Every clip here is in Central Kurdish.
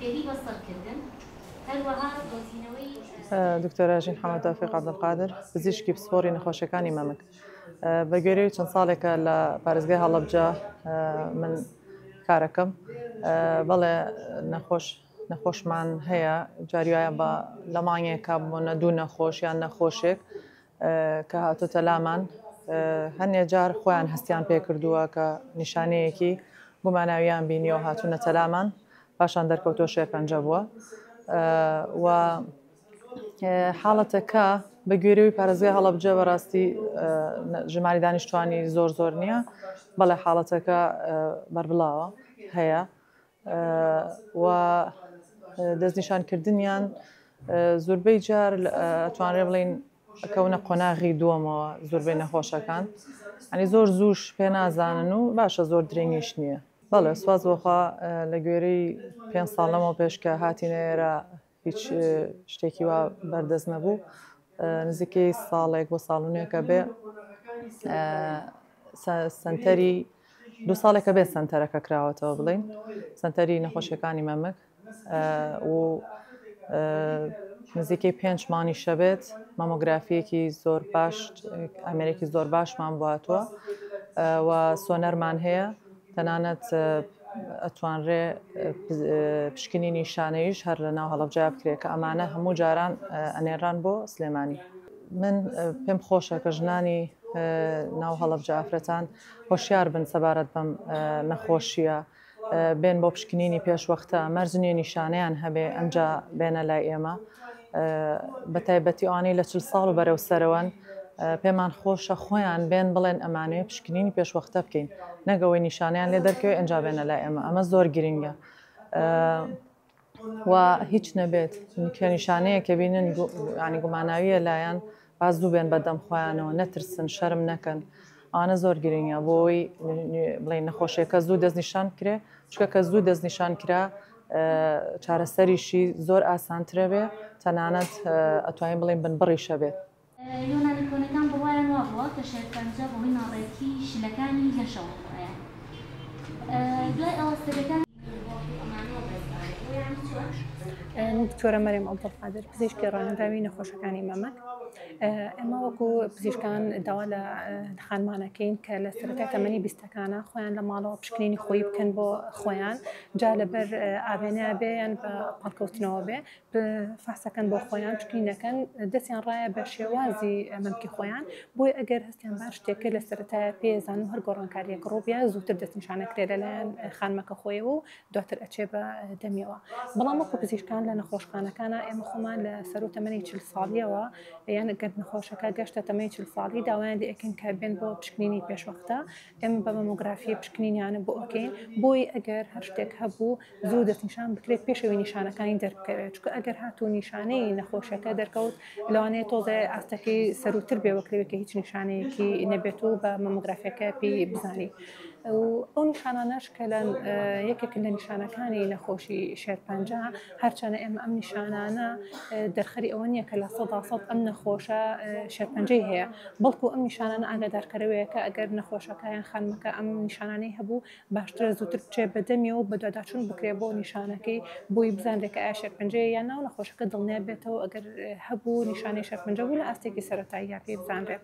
نەشتەرگەری بۆ سڕکردن، هەروەها دۆزینەوەی. دکتۆرە ژین حەمە تۆفیق عەبدولقادر، پزیشکی پسپۆڕی نەخۆشیەکانی مەمک. بە گوێرەی چەند ساڵێکە لە پارێزگای هەڵەبجە من کارەکەم بەڵێ نەخۆش نەخۆشمان هەیە جاری وایە بە لە مانگێکا بۆنە دوو نەخۆش یان نەخۆشێک کە هاتۆتە لامان هەنێ جار خۆیان هەستیان پێکردووە کە نیشانەیەکی گوماناویان بینیەوە هاتوونەتە لامان پاشان دەرکەوتووە شێرپەنجە بووە و حاڵەتەکە بە گوێرەوەی پارێزگای هەڵەبجە بەڕاستی ژماری دانیشتوانی زۆر زۆر نییە بەڵێ حاڵەتەکە بەربڵاوە هەیە و دەستنیشانکردنیان زۆربەی جار ئەتوانرێ بڵین ئەکەونە قۆناغی دووەمەوە زۆربەی نەخۆشەکان ئەنی زۆر زووش پێ نازانن و باشە زۆر درێنگیش نییە. بەڵێ سوپاس بۆخوا لە گوێرەی پێ ساڵ لەمەوە پێش کە هاتینە ئێرە هیچ شتێکی وا بەردەست نەبوو نزیکەی ساڵێک بۆ ساڵونێکە بێ سنتەری دوو ساڵێکە بێ سنتەرەکە کراوەتەوە بڵین سنتەری نەخۆشیەکانی مەمک و نزیکەی پێنج مانگی شەبێت مامۆگرافیەکی زۆر باش ئامێرێکی زۆر باشمان باتووە و سۆنەرمان هەیە تەنانەت ئەتوانرێ پشکنینی شانەیش هەر لە ناو هەڵەبجە بکرێت کە ئەمانە هەموو جاران ئەنێران بۆ سلێمانی. من پێم خۆشە کە ژنانی ناو هەڵەبجە ئافرەتان هۆشیار بن سەبارەت بەم نەخۆشیە بێن بۆ پشکنینی پێشوەختە مەرج نییە نیشانەیان هەبێ ئەمجا بێنە لای ئێمە بە تایبەتی ئەوانەی لە چل ساڵ و بەرەو سەرەوەن پێمان خۆشە خۆیان بێن بڵێن ئەمانەیە پشکنینی پێشوەختە بکەین نەگەوەی نیشانیان لێ دەرکەوێت ئەنجا بێنە لای ئێمە ئەمە زۆر گرنگە و هیچ نەبێت کە نیشانەیە کە بینن ینی گوماناویە لایەن با زوو بێن بە دەم خۆیانەوە نەترسن شەرم نەکەن ئەوانە زۆر گرنگە بۆی بڵێن نەخۆشیەکە زوو دەستنیشان بکرێ چکە کە زوو دەستنیشان کرا چارەسەریشی زۆر ئاسانترە بێ تەنانەت ئەتوانین بڵێن بنبڕیشە بێت. یۆنانە کۆنەکان بڕوایان وابووە کە شێرپەنجە بەهۆی ناڕێکی شلەکانی لەشەوە ڕووئەیات. دوای ئەوە سەگەکان. دکتۆرە مەریم عەبدولقادر پزیشکی ڕاهێنراوی نەخۆشەکانی مەمەک ئێمە وەکو پزیشکان داوا لە خانمانەکەین کە لە سەرەتای تەمەنی بیستەکانە خۆیان لە ماڵەوە پشکنینی خۆی بکەن بۆ خۆیان جا لەبەر ئاوێنە بێ یان بە پاڵکەوتنەوە بێ فەحسەکەن بۆ خۆیان پشکنینەکەن دەستیان ڕایە بە شێوازی مەمکی خۆیان بۆی ئەگەر هەستیان بار شتێک کرد لە سەرەتایە پێزان و هەر گۆڕانکاریەک ڕووبیا زووتر دەستنیشانەکرێت لەلایەن خانمەکە خۆیەوە و دواتر ئەچێ بە دەمیەوە بەڵام وەکو پزیشکان لە نەخۆشخانەکانە ئێمە خۆمان لە سەرو تەمەنی چل ساڵیەوە یان گەر نەخۆشەکە گەشتە تەمەنی چل ساڵی داوایان لێ ئەکەین کە بێن بۆ پشکنینی پێشوەختە ئێمە بە مەمۆگرافی پشکنینیانە بۆ ئەکەین بۆی ئەگەر هەر شتێک هەبوو زوو دەستنیشان بکرێت پێشەوەی نیشانەکانی دەربکەوێت چونکە ئەگەر هاتوو نیشانەی نەخۆشیەکە دەرکەوت لەوانەیە تۆزێ ئاستەکەی سەرووتر بێ وەک لەوەی کە هیچ نیشانەیەکی نەبێت و بە مەمۆگرافیەکە پێی بزانی و ئەو نیشانانەش کە لە یەکێکن لە نیشانەکانی نەخۆشی شێرپەنجە هەرچەنە ئێمە ئەم نیشانانە دەرخەری ئەوە نییە کە 100% ئەم نەخۆشە شێرپەنجەی هەیە بەڵکو ئەم نیشانانە ئاگادارکەرەوەیە کە ئەگەر نەخۆشەکە یان خانمەکە ئەم نیشانانەی هەبوو باشترە زووتر بچێت بە دەمیەوە و بەدواداچوون بکرێت بۆ نیشانەکەی بۆی بزانرێت کە ئایا شێرپەنجەیە یان نا و نەخۆشەکە دڵنیا بێتەوە ئەگەر هەبوو نیشانەی شێرپەنجە بوو لە ئاستێکی سەرەتاییدا پێی بزانرێت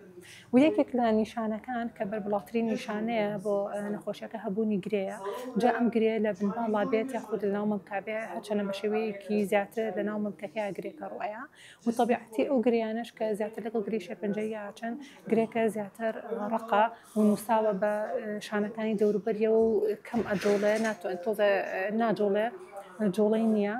و یەکێک لە نیشانەکان کە بەربڵاوترین نیشانەیە بۆ نەخۆشیەکە هەبوونی گرێیە جا ئەم گرێ لە بنباڵا بێت یاخود لە ناو مەمکا بێ هەرچەنە بە شێوەیەکی زیاتر لە ناو مەمکەکەیا گرێکە ڕوئەیا و تەبیعەتی ئەو گرێیانەش کە زیاتر لەگەڵ گرێی شێرپەنجەییا چەند گرێکە زیاتر ڕەقە و نووساوە بە شانەکانی دەوروبەریەوە و کەم ئەجوڵێ ناتوانێت تۆزێ ناجوڵێ جوڵەی نییە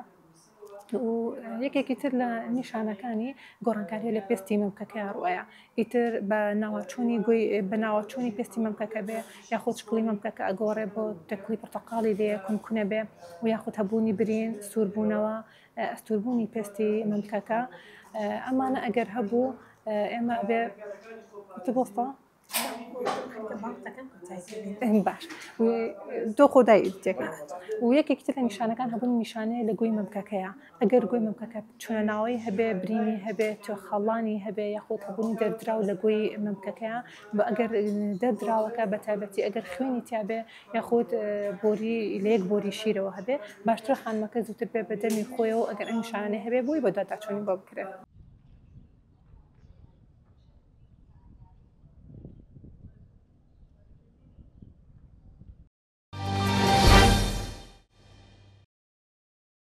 و یەکێکی تر لە نیشانەکانی گۆڕانکاریە لە پێستی مەمکەکەیا ڕوئەیا ئیتر بە ناواچوونی گوی بە ناواچوونی پێستی مەمکەکە بێ یاخود شکڵی مەمکەکە ئەگۆڕێ بۆ تەکڵی پرتەقاڵی لێ کونکونە بێ و یاخود هەبوونی برین سووربوونەوە ئەستووربوونی پێستی مەمکەکە ئەمانە ئەگەر هەبوو ئێمە بێ بۆستە. باش تۆ خۆدای تێکە و یەکێکی تر لە نیشانەکان هەبوونی نیشانەیە لە گۆی مەمکەکەیە. ئەگەر گۆی مەمکەکە چونە ناوەی هەبێ، برینی هەبێ، تێخەڵانی هەبێ یاخود هەبوونی دەردراو لە گۆی مەمکەکەیە، ئەگەر دەردراوەکە بە تایبەتی ئەگەر خوێنی تیابێ یاخود بۆری لە یەک بۆری شیرەوە هەبێ، باشترە خانمەکە زووتر بێ بە دەمی خۆیەوە ئەگەر ئەم نیشانانەی هەبێ بۆی بەدواداچوونی بۆ بکرێت.